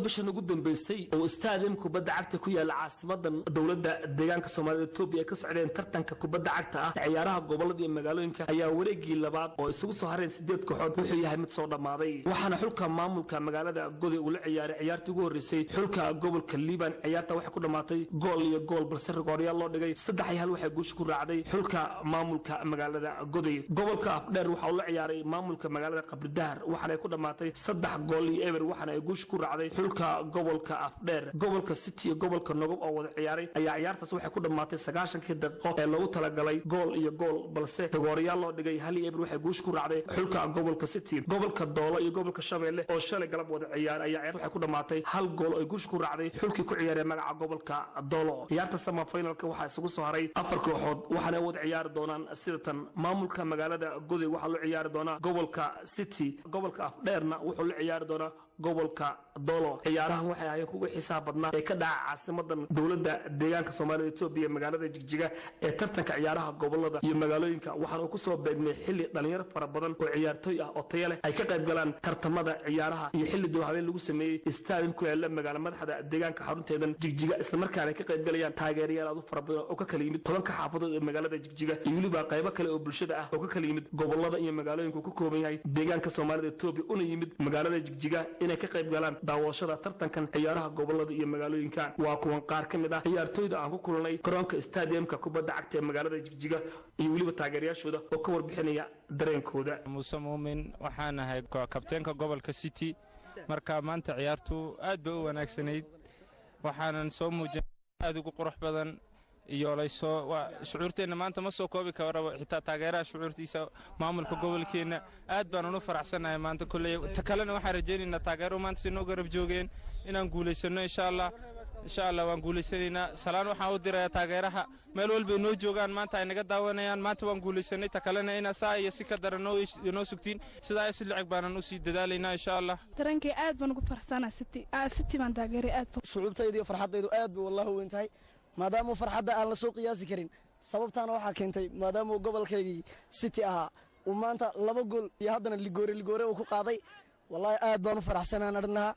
Bishan ugu dambeysay oo stadium kubadda cagta ku yaala caasimadan dowladda deegaanka Soomaalida Etoobiya ay ka socdeen tartanka kubadda cagta ah ciyaaraha gobolada iyo magaalooyinka ayaa wareegii labaad oo isugu soo hareen 8 kooxood wuxuu yahay mid soo dhammaaday. Waxaana xulka maamulka magaalada Goday uu la ciyaaray ciyaartii ugu horreysay xulka gobolka Liibaan. Ciyaarta waxay ku dhammaatay gool iyo gool, balse rigooryaal loo dhigay 3-1 waxay guusha ku raacday xulka maamulka magaalada Goday. Gobolka Afdheer waxa uu la ciyaaray maamulka magaalada Qabridahar, waxaana ay ku dhammaatay 3 gool iyo 0, waxaana ay guusha ku raacday xulka gobolka Afdheer. Gobolka City iyo gobolka Nogob oo wada ciyaaray ayaa ciyaartaas waxay ku dhammaatay 90-kii daqiiqo ee loogu talagalay gool iyo gool, balse rigooryaal loo dhigay 1-0 waxay guusha ku raacday xulka gobolka City. Gobolka Doolo iyo gobolka Shabeelle oo shalay galab wada ciyaaray ayaa ciyaarta waxay ku dhammaatay hal gool oo ay guusha ku raacday xulkii ku ciyaaray magaca gobolka Doolo. Ciyaarta semifinalka waxaa isugu soo haray afar kooxood, waxaana wada ciyaari doonaan sidatan: maamulka magaalada Goday waxaa loo ciyaari doonaa gobolka City, gobolka Afdheerna wuxuu la ciyaari doonaa gobolka Doolo. Ciyaarahan waxay ahaayeen kuwa xiisaha badnaa ee ka dhaca caasimadan dowladda deegaanka Soomaalida Etoobiya, magaalada Jigjiga, ee tartanka ciyaaraha gobolada iyo magaalooyinka. Waxaana uu kusoo beegnay xilli dhalinyaro fara badan oo ciyaartooy ah oo tayo leh ay ka qayb galaan tartamada ciyaaraha iyo xilli dib habeen lagu sameeyey stadium ku yaala magaala madaxda deegaanka xarunteedan Jigjiga, islamarkaana ay ka qayb galayaan taageerayaal aad u fara badan oo ka kala yimid 10-ka xaafadood ee magaalada Jigjiga iyo weliba qaybo kale oo bulshada ah oo ka kala yimid gobolada iyo magaalooyinka uu ka kooban yahay deegaanka Soomaalida Etoobiya, una yimid magaalada Jigjiga inay ka qayb galaan daawashada tartankan ciyaaraha gobolada iyo magaalooyinka. Waa kuwan qaar ka mid ah ciyaartooyda aan ku kulanay garoonka stadiumka kubadda cagta ee magaalada Jigjiga iyo weliba taageerayaashooda oo ka warbixinaya dareenkooda. Muuse Muumin waxaan ahay, kabteenka gobolka City. Marka maanta ciyaartu aad bay u wanaagsanayd, waxaanan soo muujinay aad ugu qurux badan iyo layso shucuurteenna maanta ma soo koobi karo, xitaa taageeraha shucuurtiisa, maamulka gobolkeenna aad baanan u faraxsannahay maanta. Kolley ta kalena waxaan rajaynaynaa taageeruhu maanta si noo garab joogeen inaan guulaysanno, insha Allah. Insha Allah waan guulaysanaynaa. Salaan waxaan u dirayaa taageeraha meel walbay noo joogaan, maanta ay naga daawanayaan. Maanta waan guulaysanay, ta kalena ina saa iyo si ka daran noo sugtiin, sidaa si lacag baanan u sii dadaalaynaa, insha Allah. Dareenkay aad baan ugu faraxsanaa. City baan taageeray aad. Shucuubtayda iyo farxaddaydu aad bay wallahi u weyn tahay, maadaama farxadda aan la soo qiyaasi karin. Sababtaana waxaa keentay maadaama gobolkaygii City ahaa uu maanta laba gool iyo haddana ligoore ligoore uu ku qaaday. Wallaahi aad baan u faraxsanaan arnaha.